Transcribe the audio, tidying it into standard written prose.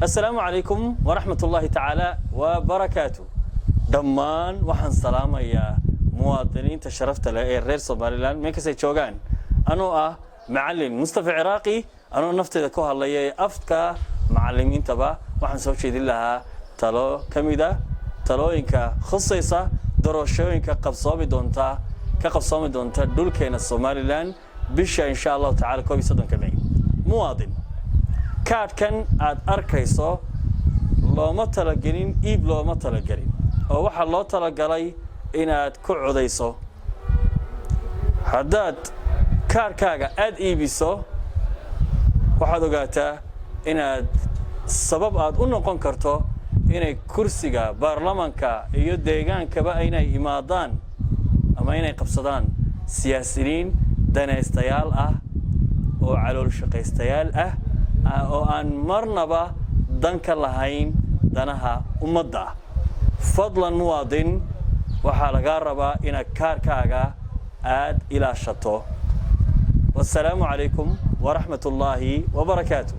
Assalaamu calaykum waraxmat ullaahi tacaala wabarakaatu. Dhammaan waxaan salaamayaa muwaadiniinta sharafta leh ee reer Somaliland meel kastay joogaan. Anuu ah macallin Mustafa Ciraaqi, anuu nafteeda ku hadlaya ee afka macallimiintaba, waxaan soo jeedin lahaa talo ka mid ah talooyinka khusaysa doorashooyinka qabsoomi doonta, ka qabsoomi doonta dhulkeena Somaliland bisha, insha Allahu tacala, 31-ka May. Muwaadin, kaadhkan aad arkayso looma talagelin iib, looma talagelin oo waxaa loo talagalay inaad ku codayso. Haddaad kaarkaaga aad iibiso, waxaad ogaataa inaad sabab aad u noqon karto inay kursiga baarlamanka iyo deegaankaba inay imaadaan ama inay qabsadaan siyaasiyiin danaystayaal ah oo calool shaqaystayaal ah oo aan marnaba dan ka lahayn danaha ummadda. Fadlan muwaadin, waxaa lagaa rabaa inaad kaarkaaga aad ilaashato. Wasalaamu calaykum waraxmat ullaahi wabarakaatu.